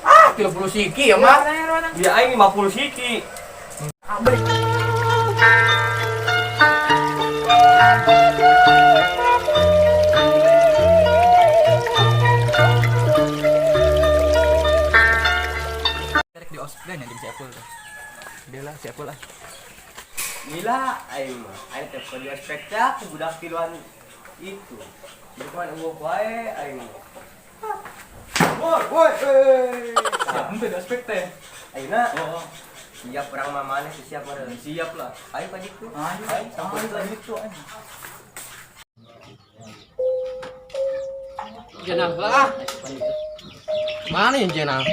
Ah, 30 siki ya mah. Dia aing 50 siki. Rek di ospek nya jeung si Apple teh. Dia lah si Apple lah. Gila aing mah. Aing teh di ospek teh ku budak tiluan itu. Bukan eueuh wae aing mah. Woi, woi, woi. Siap henteu di ospek teh. Ayeuna Oh, siap perang mamane sih siap meureun. siap lah. Ayo ka ditu. Ayo, Ayo sampai ayo gitu anjing. Jenang lah. Mana yang jenang?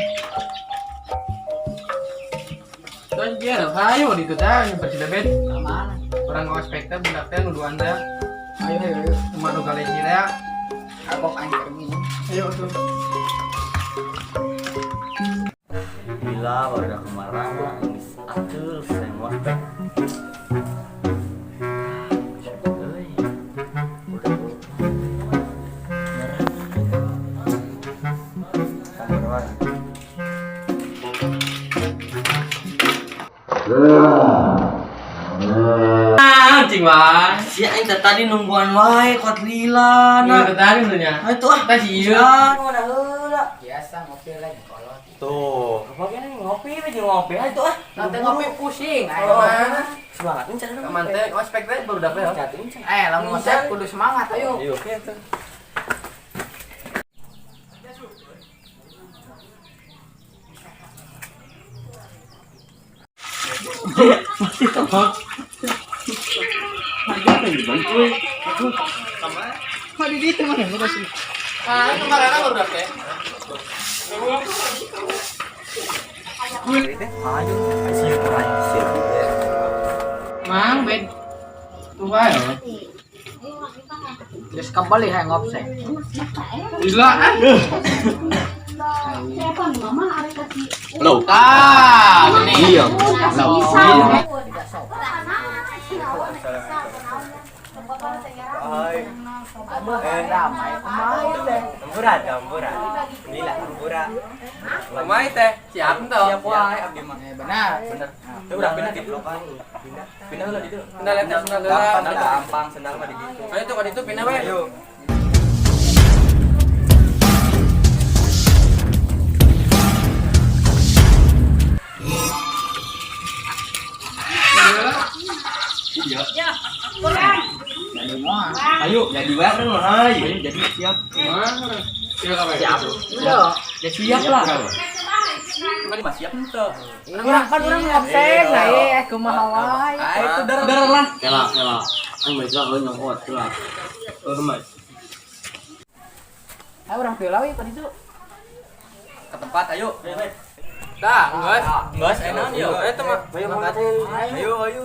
Terus jenang, ayo di teh nyamper si Bebet. Mana? Orang ospek teh budak teh nuduhan teh. Ayo ayo ayo. Cuma nu galeci teh. Abok aing keur minum. Ayo tuh. Gila baru kemarin geus atul saya ngospek. Euy. Udah. Nyerah. Anjing mah. Si aing teh tadi nungguan wae kuat lila Nah, nah. tadi nya. Ah, itu ah. Tah si ieu. Ah, mana heula. Biasa ngopi lagi kolot. Tuh, apa kene ngopi we jeung ngopi ah itu ah. Nanti ngopi pusing aing Oh. mah. Semangat encan. Kaman teh ospek teh baru dapet ya. Encan. Eh, lamun ngospek kudu semangat ayo. Ayo, oke tuh. Ah, kemarin baru dapet. Ayo, siap, siap. Mang bed. Tuh wae. Geus kembali hayang ngopsek. Gila ah. Loh. Ah, gini. Iya. Tidak sopan. Hai. Aduh, ramai kumaha teh. Hampura, hampura. Gila, hampura. Lumayan teh. Siap tuh. Siap wae abdi mah. Eh, benar. Bener. Tuh udah pindah di blok kan. Pindah. Pindah heula di dieu. Sendal eta sendal heula. Gampang, gampang sendal mah di ditu. Ayo tuh kalau itu pindah we. Ayo. Jadi mah. Ayo, jadi wae mah ayo. Jadi siap. Siap. Iya. Ya siap lah. Kan mah siap henteu. Urang kan urang ngopsek nah eh kumaha wae. Ah, itu dar dar lah. Kela, kela. Aing bisa euy nyokot, kela. Oh, Mas. Ayo urang pieu we ka ditu. Ke tempat ayo. Dah, geus. Geus enak yo. Ayo tuh mah. Ayo, ayo, ayo. Ayo.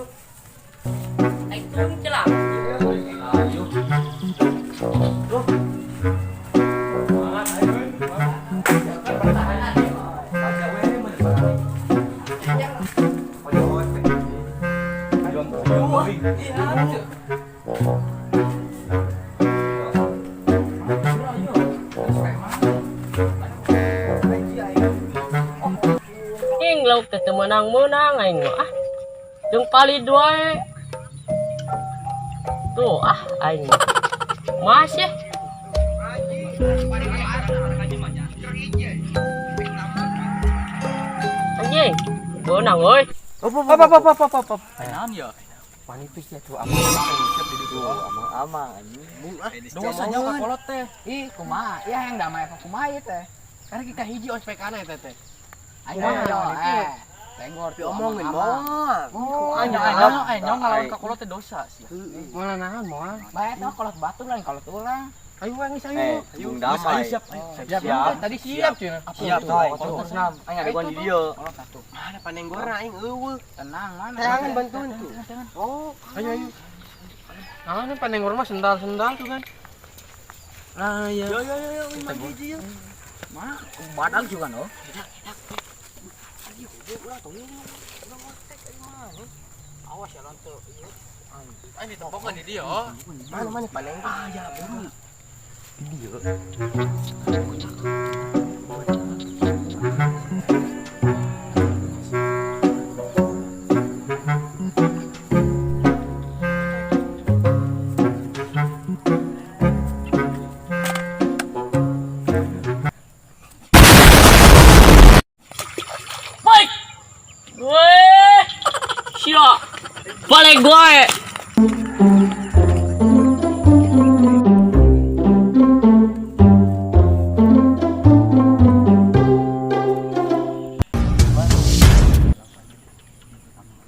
Ing lauk teh teu meunang-meunang aing mah ah. Jeung palid wae. Tuh ah aing mah. Masih. Anjing, beunang euy. Apa apa apa apa apa. Naon ya? Manipis ya tuh amang-amang siap di ditu. Amang-amang anjing. Dosa nyawa kolot teh. Ih, kumaha? Ya yang damai apa kumaha ieu teh? Karena kita hiji ospek ana eta teh. Ayo Kumaha, eh. Tenggor tuh Diomongin amang-amang. mah. Aing aing nyawa ngalawan ka kolot teh dosa sih. Moal naon moal. Bae teh kolot batu lain kolot tulang. Ayo wae geus ayo. Eh, Bung Damai. Siap, Siap, siap. Tadi siap cenah. Siap, Siap, tuh. Senam. Aing ada di dieu. Kolot satu. Mana panenggorna aing eueuh. Tenang mana? Tangan bantuan tuh. Oh, Ayo ayo. Nah, ini panenggor mah sendal-sendal tuh kan. Nah, iya. yo yo yo yo, mah hiji yo. Mah, badag juga no. Awas ya lontu. Aing ditempokeun di dieu. Mana mana panenggor? Ah, ya buru. Di dieu. Baik. Weh. Sia. Balik gue.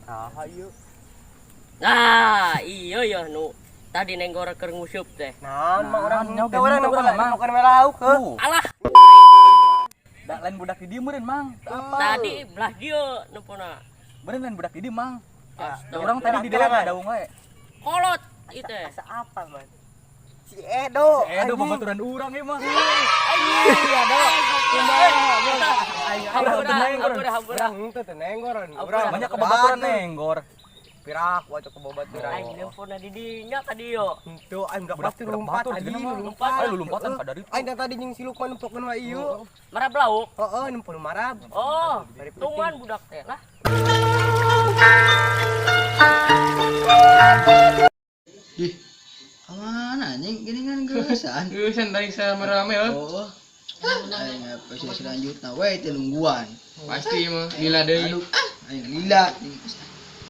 Nah, ieu. Nah, iya ya nu. Tadi nenggor keur ngusup teh. Naon mah urang Nah, teu urang urang, nu Mang. bukan lauk heuh. Alah, Da lain budak di dieu meureun, Mang. tadi belah dieu nempona. Meureun lain budak di dieu, Mang. Astaga. Da urang tadi di dalam ada wae. Kolot ieu teh. Asa apa, Man? Si Edo. Si Edo babaturan urang ieu mah. Iya dong. Hampura, hampura, hampura. Urang teu teu nenggoran. Urang Banyak kebabaturan nenggor. Pirak wae kebabaturan. Aing nempona di dinya ka dieu. Henteu aing budak Budak batur budak lompat batur tadi jadi mah. lompat. Ayo lompatan ka dari. Aing tadi jeung si Lukman nempokeun wae ieu. Marab lauk. Heeh, nempo nu marab. Oh, Dari peuting. tungan budak teh lah. Ih, kemana anjing gini kan geusan. Geusan tadi sama rame heuh. Oh. Aing episode selanjutnya we teh nungguan. Pasti mah lila deui. Aduh, ah, aing lila.